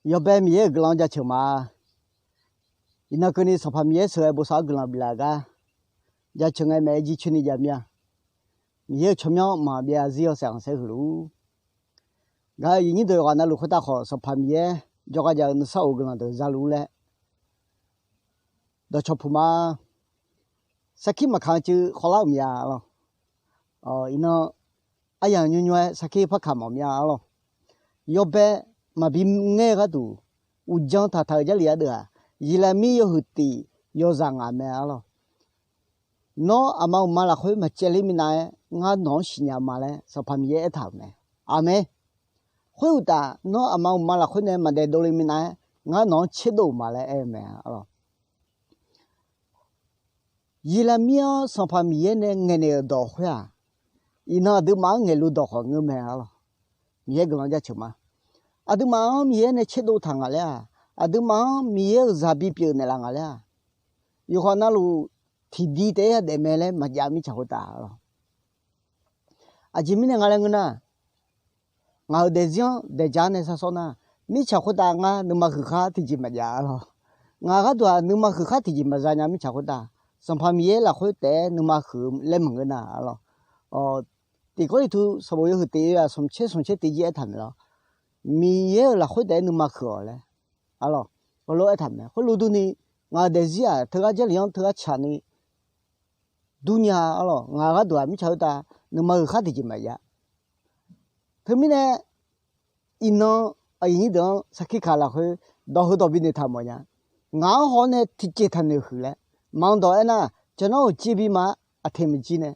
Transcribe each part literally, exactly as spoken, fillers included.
Yawbae Miqyaer-euq guiqlanq-anr jaceuq ma. Iqnan keuvni Sanqpaq Miqyaer sheuqghae bosav-awr guiqlanq biflaf-eu gar jaceuq ngae maeq-aer jircoer ni jav mir-a. Miqyaer-euq tsawrmyanr maqbyav zarzir yawshaef khanqsaer huiq luf-ur. Gaq-euq aqyuif aqnyir deuq yawqghaq navluf khoertav khawf, Sanqpaq Miqyaer jawrgar jav-eu nuisar of-eu guiqlanq deuq za luf-ur laer dawqcawq puq ma. Sarkir maqkaq-eu cuiv khawvlar-euq mya-a lawq. Iqnan aryamq nymrnymr-aer sarkir par kaq mawf mya-a lawq. Yawbae maqbi ngaer-eu gharduq uqdzan taqtaq-euq Jarlif ardeuv-aq, Yeqlaqmir yawhuiq tif yawzaq ngaq mae-a lawq. Nawr aqma uqma lafkhoer maqcaevler minav-aer ngar nawq-anr siqnya ma laer Sanqpaq Miqyaer aertaq-euq mae. Aqmeq. Khoeruqtaf, nawr aqma uqma lafkhoer nae maqdaef dovle minav-aer ngar nawq-anr tserdov-euq ma laer aer-eu mae-a lawq. Yeqlaqmir-anr Sanqpaq Miqyaer nae ngaeqnaeq-euq dawq khoer-aq, iqnan aqduimaf-anr ngaeqluf dawq khawf ngeur mae-a lawq. Miqyaer guiqlanq jaceuq ma. Aqduimaf-anr Miqyaer nae tserdov taq ngaq laer-aq, aqduimaf-anr Miqyaer-euq zaq bipyeuf naeqlaf ngaq laer-aq, yawqghaq navluf tiqdi taef-aer yadaef mae laer maqjav mirtsaq khoertav-a lawq. Aqjeq mirnae nga laer ngeur nar, ngaq-euq daefzir-anr daefjar nae sharsawr nar, mirtsaq khoertav ngar nuima huiq khar tiqjeq maqjav-a lawq. Ngaq gharduq-aq nuima huiq khar tiqjeq maqza nya mirtsaq khoertav, Sanqpaq Miqyaer lafkhoer taef-aer nuima huiq-eu laer maqngeur nar-a lawq. Tiqkawv irtuv sanqbof yawhuiq tiq-eu aq smq tser smq tser tiq jir aertaq maeq lawq. Miqyaer-euq lafkhoer taef-aer nuima huiq-awq laer-a lawq. Heulof aertaq maeq. Khoerlof durni, ngaq-euq daefzir-aq teugar Jarlif-anr teugar tsaqni durnya-a lawq. Ngaq gharduq-aq mirtsaq khoertav nuima huiq khar tiqjeq maqjav. Teumirnae iqnan aqyuif aqnyir deuq-anr sarkir kaq lafkhoer dawq heudawq binoeq taq mawf nya. Ngaq-anr haw-awr nae tiqjeq taqnoeq huiq laer maqanr dawq aernar, janr-awr-euq jir bi ma aqteq maqjir nae,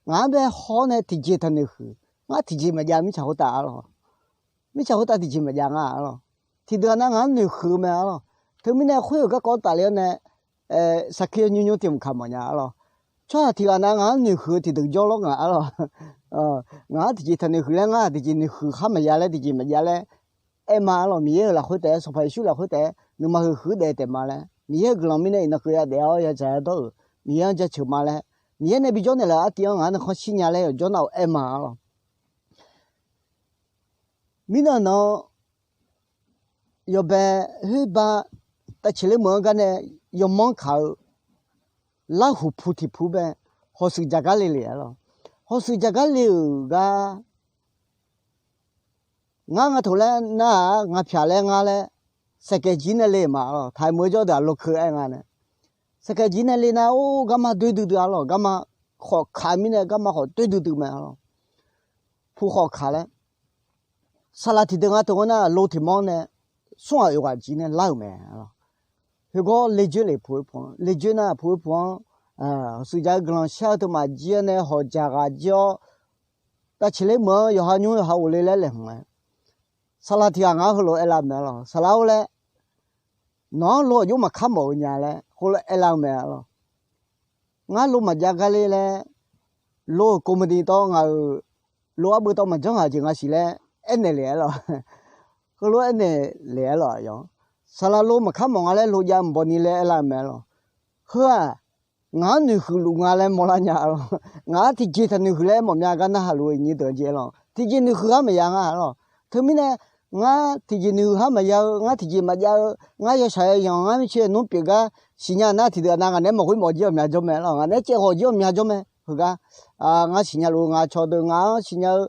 ngaq-anr bae haw-awr nae tiqjeq taqnoeq huiq, ngar tiqjeq maqjav mirtsaq khoertav-a lawq. Mirtsaq khoertav tiqjeq maqjav nga-a lawq. Tiqdeuq-aq nar ngaq-anr noeq huiq-eu mae-a lawq. Teumirnae khoer-euq garkawv tafler-awr nae sarkir-awr nymrnymr tiq mq kaq mawf nya-a lawq. Tsawrhaq tiq ghaq nav ngaq-anr noeq huiq-eu tiqdeuq jawrlawr ngaq-a lawq. Ngaq-anr tiqjeq taqnoeq huiq laer, ngar tiqjeq noeq huiq khar maqya laer, tiqjeq maqjav laer aer ma-a lawq. Miqyaer-euq lafkhoer taef-aer, Sanqpaq Yeqsur lafkhoer taef-aer nuima huiq huiq daef taef ma laer, Miqyaer-euq guiqlanq mirnae iqnan keuv yadaef-awr yadzaq yadawr-euq Miqyaer-anr jaceuq ma laer, Miqyaer nae bijawr naeqlaf-eu artiv-anr ngaq-anr nuikhanr shirnya laer yawqjawr nav-awr aer ma-a lawq. Mirnan nan yawbae khoerba tavceqler meuq-anr gar nae yawmanr kaq-eu larhuq pu tiq pu bae hawshuif jaqgar le lef-a lawq. Hawshuif jaqgar le-euq gar ngar nga toq laer nar-aq, nga pyaq laer ngar laer saqkaeq jir nae le-euq ma-a lawq. Taqmeuq-eu jawr deuq-aq lokeu aer nga nae saqkaeq jir nae le nar, or, garma doer duidui-a lawq. Garma khawf kaq mirnae garma khawf doer duidui mae-a lawq. Pu khawf kaq laer saqlaq tiqdeuq nga toq-anr nar, lo tiq mawr nae smr ghaq oeq ghaq jir nae lar-euq mae-a lawq. Khoergawr le dzoer lef pu-eu pu-anr, le dzoer nar pu-eu pu-anr, hawshuif jaq-eu guiqlanq shar-eu teumaf jir-awr nae hawq jaq ghaq jir-awr, tavceqler meuq-anr yawqha nymr yawqha ghofle laer laeqhmq-aer, saqlaq tiq ghaq ngar heulof-aer aerlar-eu mae-a lawq. Saqlaq-or laer, nawq-anr lo aqjox maqkar mawf-eu nya laer heulof-aer aerlar-eu mae-a lawq. Ngar lo maqjav gar ler laer, lo-euq komani tawv ngaq-euq lo arbeuv tawv maqjanr ghaq jeq nga siq laer aernaeq lef-aer lawq. Heulof-aer aernaeq lef-aer lawq. Saqlaq lo maqkar mawf nga laer lo jav mqbaw ni laer aerlar-eu mae-a lawq. Heu-aq, ngaq-anr noeqhuiq luf nga laer mawrlar nya-a lawq. Ngaq-anr tiqjeq taqnoeqhuiq laer mawf mya gar narhaq luf-eu iqnyir deuq-anr jeq-aer lawq. Tiqjeq noeqhuiq ghar maqya nga-a lawq. Teumirnae ngar tiqjeq noeqhuiq ghar maqya-eu, ngar tiqjeq maqjav-eu, ngar yawshaq yayanq ngar mircoer nmr pyeuf gar siqnya nar, tiqdeuq nav ngaq naeq-aer mawq khoer mawf jir-awq mya jawr mae-a lawq. Ngaq naeq-aer caev ghawq jir-awq mya jawr mae. Heugar ngar siqnya luf-eu ngaq cawqdeuq ngaq-anr siqnya-eu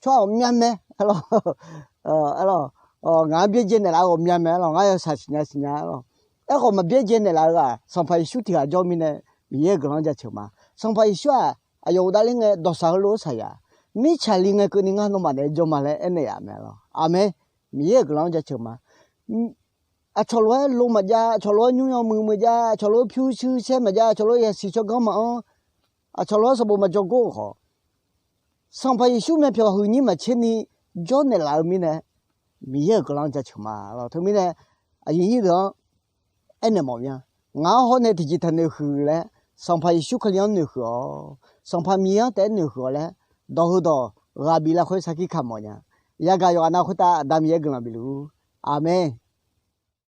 tsawrhaq ghawqmya mae-a lawq. Ngaq-anr byaerdzae naeqlaf-eu ghawqmya mae-a lawq. Ngar yawshaq siqnya siqnya-a lawq. Aerkhawf maqbyaerdzae naeqlaf-eu ghaq Sanqpaq Yeqsur tiq ghaq jawr mirnae, Miqyaer-euq guiqlanq-anr jaceuq ma. Sanqpaq Yeqsur-aq aqyawf uqdavler ngae dawqsaq heulof-aer saqyaq, mirtsaq li ngae keuvni ngar nawmaf naeq-aer jawr ma laer aernaeq yaf mae-a lawq. Aqmeq. Miqyaer-euq guiqlanq-anr jaceuq ma. Aqcawq lof-aer lo maqjav, aqcawq lof-aer nymr yawmuiq meuq jav, aqcawq lof-aer pyurshuir saer maqjav, aqcawq lof-aer yasiq tsawrganr maqanr, aqcawq lof-aer sanqbof maqjawr gor-eu khawf, Sanqpaq Yeqsur myavpyawq huiqnyir maqtser ni jawrnaeq laf-eu mirnae, Miqyaer-euq guiqlanq-anr jaceuq ma lawq. Teumirnae aqyuif nyir deuq-anr aernaeq mawf mya. Ngaq-anr hawr nae tiqjeq taqnoeq huiq laer, Sanqpaq Yeqsur Kali-anr noeqhuiq-awq. Sanqpaq Miqyaer-anr taef-aer noeqhuiq-awq laer, dawq heudawq ghaq bif lafkhoer sarkir kamq-awq nya. Yagaq yawqghaq nav khoertav Aqda Miqyaer guiqlanq bifluf-ur. Aqmeq.